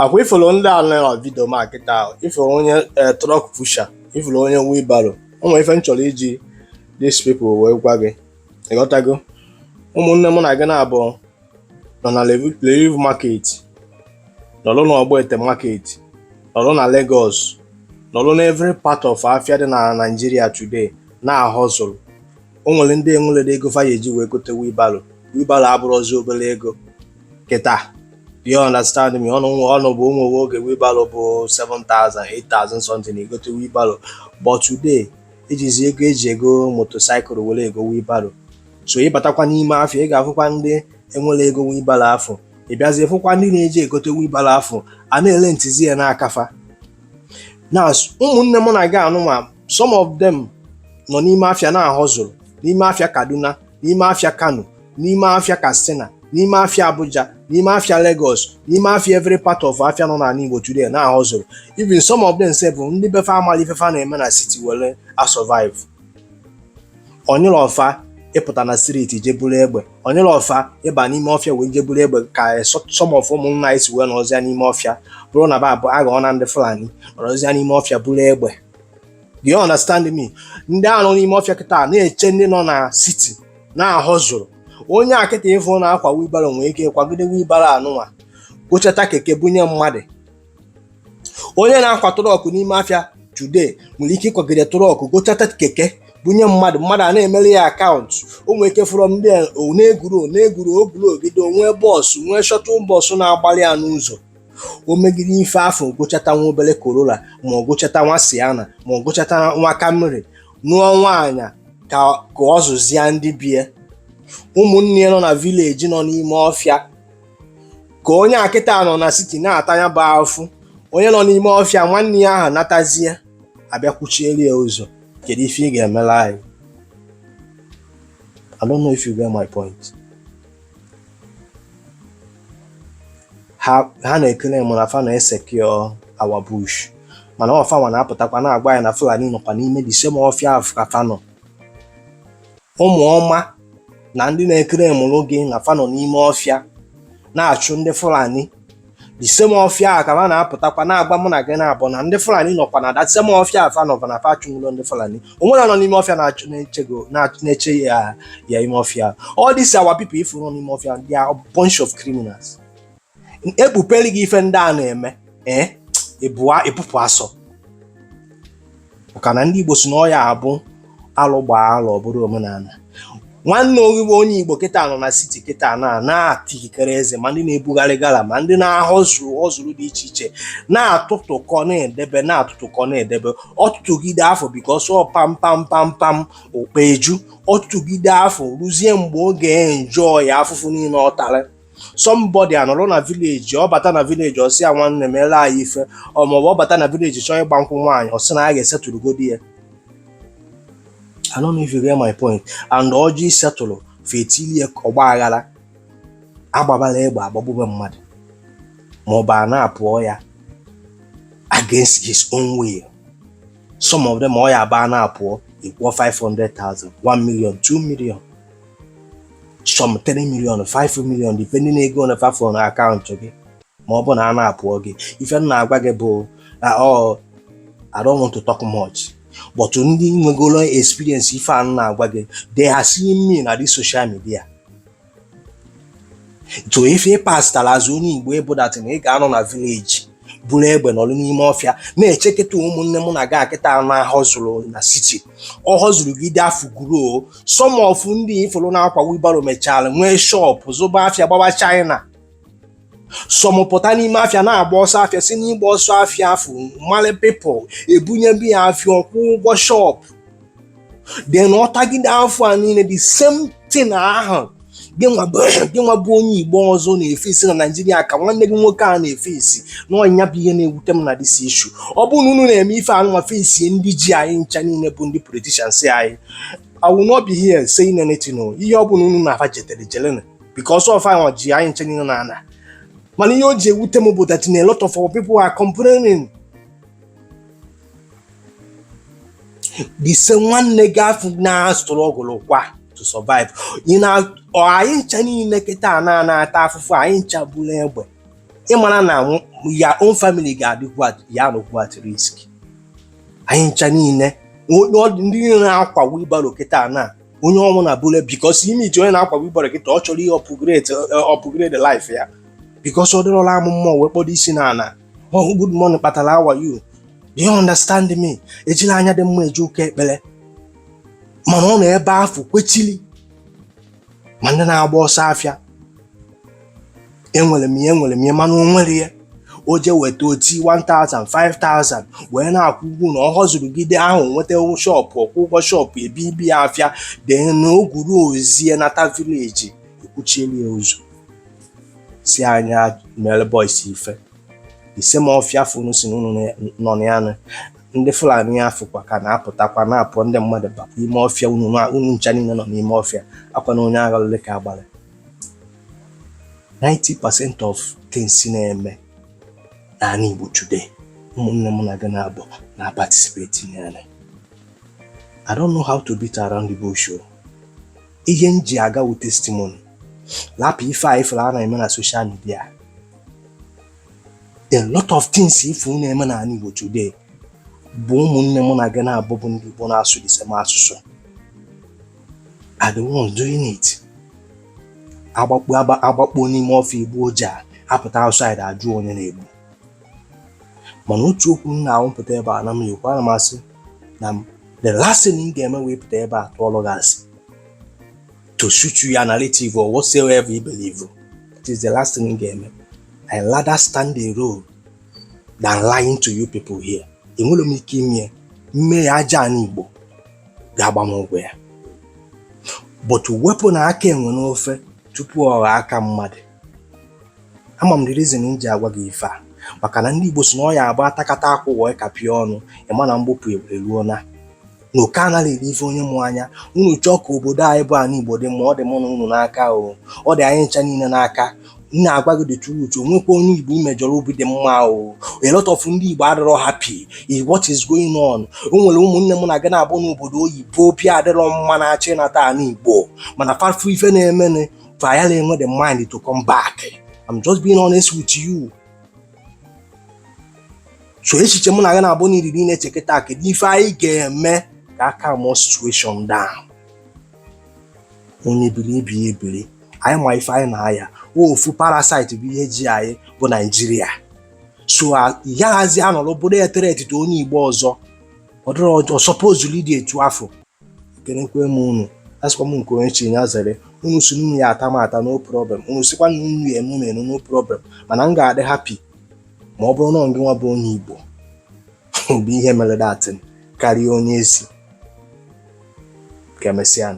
Akwa ifuru ndị a nọ na video ma kịta, ifuru onye truck pusher, ifuru onye wheelbarrow. O nwere ife m chọrọ iji these people wee gwa gị, ịghọtago? Ụmụnne mụ na gị na-abụ nọ na Relief Market, nọrọ n'Ọgbete Market, nọrọ na Lagos, nọrọ na every part of afịa dị na Nigeria today na-ahustle. O nwere ndị enwere ego fa ya eji wee gote wheelbarrow. Wheelbarrow abụrụzi obere ego kịta, you understand me? Ọnụ ọnụ bụ ụmụ oge wheelbarrow bụ 7000, 8000 something igote wheelbarrow, but today ejizi ego eji ego motorcycle were ego wheelbarrow. So ịbatakwa n'ime afịa, ị ga-afụkwa ndị enwere ego wheelbarrow afụ. Ị bịazie fụkwa ndị na-eji egote wheelbarrow afụ a na-ele ntizi ya n'aka fa na ụmụnne mụ na gị anụnwa. Some of them nọ n'ime afịa na-ahustle, n'ime afịa Kaduna, n'ime afịa Kano, n'ime afịa Katsina, n'ime afịa Abuja, n'ime afịa Lagos, n'ime afịa every part of afịa nọ n'ala Igbo today na-ahustle. Even some of them sef, ndị befa amala ifefa na-eme na city were a survive. Onyere ọfa ịpụta na street je buru egbe, onyere ọfa ịba n'ime ọfịa wee je buru egbe, ka some of ụmụnna anyị si wee nọrọzịa n'ime ọfịa, bụrụ na ba bụ aghọọ na ndị Fulani, nọrọzịa n'ime ọfịa buru egbe. Do you understand me? Ndị a nọ n'ime ọfịa kịta na-eche ndị nọ na city na-ahustle. Onye a kịta ịfụ na-akwa wheelbarrow nwere ike kwagide wheelbarrow anụnwa gochata keke bunye mmadụ. Onye na-akwa truck n'ime afịa today nwere ike ịkwagide truck gochata keke bunye mmadụ, mmadụ a na-emere ya account. O nwere ike from there na-eguru na-eguru oguru ogide nwee bus, nwee shuttle bus na-agbalị ya n'ụzọ. O megide ife afọ, gochata nwa obere Corolla, ma ọ gochata nwa Sienna, ma ọ gochata nwa Camry, nụọ nwaanyị ka ọ zụzie ndị bie ụmụnne ya nọ na village, nọ n'ime ọfịa. Ka onye akịta nọ na city na-ata ya bụ afụ, onye nọ n'ime ọfịa, nwanne ya ahụ natazie, abịakwuchiere ya ụzọ. Kedu ife ị ga-emere anyị? I don't know if you get my point. Ha na-ekele m na fa na-esecure our bush, mana ọ fanwa na-apụtakwa na-agwa ya na Fulani nọkwa n'ime the same ọfịa ahụ ka fa nọ. Ụmụ ọma na ndị na-ekele mụrụ gị na fa nọ n'ime ọfịa na-achụ ndị Fulani, the same ọfịa a ka fa na-apụtakwa na-agwa mụ na gị na-abụ na ndị Fulani nọkwa na that same ọfịa a fa nọkwa na fa achụnwụrụ ndị Fulani. Onwere nọ n'ime ọfịa na-achụ na-eche ya ya ime ọfịa. All these our people ifu nọ n'ime ọfịa, they are a bunch of criminals. Ekpupere gị ife ndị a na-eme, ee, ịbụa ịpụpụ asọ, maka na ndị Igbo si na ọya abụ alụ gbaa alụ ọ bụrụ omenala. Nwanne ogigbo onye Igbo kịta nọ na city kịta na na-ata ikikere eze, ma ndị na-ebugharị gala, ma ndị na-ahustle hustle dị iche iche, na-atụtụkọ na-edebe, na-atụtụkọ na-edebe. Ọtụtụgide afọ, because ọ pam pam pam pam okpe eju. Ọtụtụgide afọ ruzie mgbe oge enjoy ya afụfụ niile ọ tara. Somebody anọrọ na village, ọ bata na village, ọ sị ya, "Nwanne m, ele anyị ife ọ," maọbụ ọ bata na village chọọ ịgba nkwụ nwaanyị, ọ sị na a ga-esetụrụgodi ya. I don't know if you get my point. And ọjị setụlụ fetilie, ọgba aghara agbabala egbe, agbagbube mmadụ, maọbụ a na-apụọ ya against his own will. Some of them, ọ ya aba na-apụọ ịkwụọ 500,000, 1 million, 2 million, some 3 million, 5 million, depending na ego na fafọ na account gị, ma ọ bụ na a na-apụọ gị. Ife m na-agwa gị bụ na ọ I don't want to talk much, but ndị nwegoro experience ife a m na-agwa gị, they are seeing me na this social media. So ife ị pastara azụ onye Igbo ịbụ that na ị ga-anọ na village buru egbe, nọrọ n'ime ọfịa na-eche kịta ụmụnne mụ na gị akịta na-ahustle na city, ọ hustle gide afọ guro. Some of ndị ifuru na-akwa wheelbarrow mechara nwee shop, zụba afịa, gbaba China. Some pụta n'ime afịa na-agba ọsọ afịa, si n'ịgba ọsọ afịa afụ mali people ebunye bi ya afịa, ọkwụ ụgwọ shop, then ọtagide afọ a niile. The same thing ahụ gị nwa bụ onye Igbo ọzọ na-efesi na Naijiria ka nwanne gị nwoke a na-efesi n'ọnya bụ ihe na-ewute m na this issue. Ọ bụrụ na unu na-eme ife anụnwa fesie ndị ji anyị ncha niile bụ ndị politicians anyị, I will not be here saying anything o. Ihe ọ bụla unu na-afa jetere jelene, because of anyị ji anyị ncha niile na ana. Mana ihe o ji ewute m bụ that a lot of our people are complaining. The same nwanne gị afụ na-struggle kwa to survive. Ị na ọ anyị ncha niile kịta na na-ata afụfụ, anyị ncha buru egbe. Ịmara na ya own family ga-adịkwu ya nọkwu at risk. Anyị ncha niile, ndị niile na-akwa wheelbarrow kịta na onye ọnwụ na bule, because ime iji onye na-akwa wheelbarrow kịta, ọ chọrọ ihe upgrade life ya, because ọ dịrọla amụ mmụọ wee kpọdo isi n'ala. Oh, good morning kpatara, how are you? Do you understand me? Ejila anya dị mma eje ụka ekpere, mana ọ nọ ebe afọ kwechili. Ma ndị na-agba ọsọ afịa, enwere m ihe, enwere m ihe, mana o nwere ya o jee weta oti 1000 5000 wee na-akwụ ụgwọ na ọ họzụrụgide ahụ, nweta shop, ọkwụ ụgwọ shop, ebi ibi ya afịa. Then ogwuru ozie nata village, ekwuchieli ya ụzọ si anya mere boys ife ise ma ọfịa funu si na unu nọ na ya. Ndị Fulani afụkwa ka na-apụtakwa na-apụ ndị mmadụ bakwa ime ọfịa. Unu ncha niile nọ n'ime ọfịa akwa na onye agha lele ka agbara. 90% of things na-eme n'ala Igbo today, ụmụnne m na gị na-abụ na participate in ya. I don't know how to beat around the bush o. Ihe m ji aga with testimony lapụ ife a ifere a na-eme na social media. A lot of things ifu na-eme n'ala Igbo today bụ ụmụnne mụ na gị na-abụ bụ ndị Igbo na-asụ the same asụsụ are the ones doing it. Agbakpo agbakpo n'ime ọfịa, igbu oja, apụta outside ajụ onye na-egbu. Mana otu okwu m na-awụpụta ebe a na m ekwu, ana m asị na the last thing m ga-eme wee pụta ebe a tụọlụ gị asị to suit you your narrative or whatsoever you believe. It is the last thing m ga-eme. I rather stand a role than lying to you people here. Enwere m ike ime mmehie aja ala Igbo ga-agba m ụgwọ ya, but wepụ na aka enwe n'ofe tupu ọ ghọọ aka mmadụ. Ama m the reason m ji agwa gị ife a, maka na ndị Igbo si na ọ ya agba atakata akwụ wee kapịa ọnụ. Ịma na mgbupụ eruo na na oke anaghị eri ife onye mụ anya. Unu chọọ ka obodo anyị bụ ala Igbo dị mma, ọ dị mụ na unu n'aka o, ọ dị anyị ncha niile n'aka. M na-agwa gị the truth, o nwekwa onye Igbo imejọrọ obi dị mma o. A lot of ndị Igbo adịrọ happy is what is going on. O nwere ụmụnne m na gị na-abụ n'obodo oyibo, obi adịrọ mma, na-achọ ịnata ala Igbo, mana fafu ife na-emenụ fa ya enwe the mind to come back. I'm just being honest with you. So echiche mụ na gị na-abụ n'iri niile chekịta, kedu ife anyị ga-eme ka aka mụọ situation down? Onye biri ibi ya ebiri, anyị ma ife anyị na-aya. Ofu parasite bụ ihe ji anyị bụ Naijiria. So yaghazi anọrọ bụrụ etere etiti onye Igbo ọzọ, ọ dịrọ ọsọpozuli dị etu afọ. Ekenekwe m unu, asịkwa m nke onye chi ya zere. Unu si unu ya ata m ata, no problem. Unu sikwa na unu ya enu m enu, no problem. Mana m ga-adị happy ma ọ bụrụ na gị nwa bụ onye Igbo bụ ihe mere datin karịa onye ezi. Ka emesịa.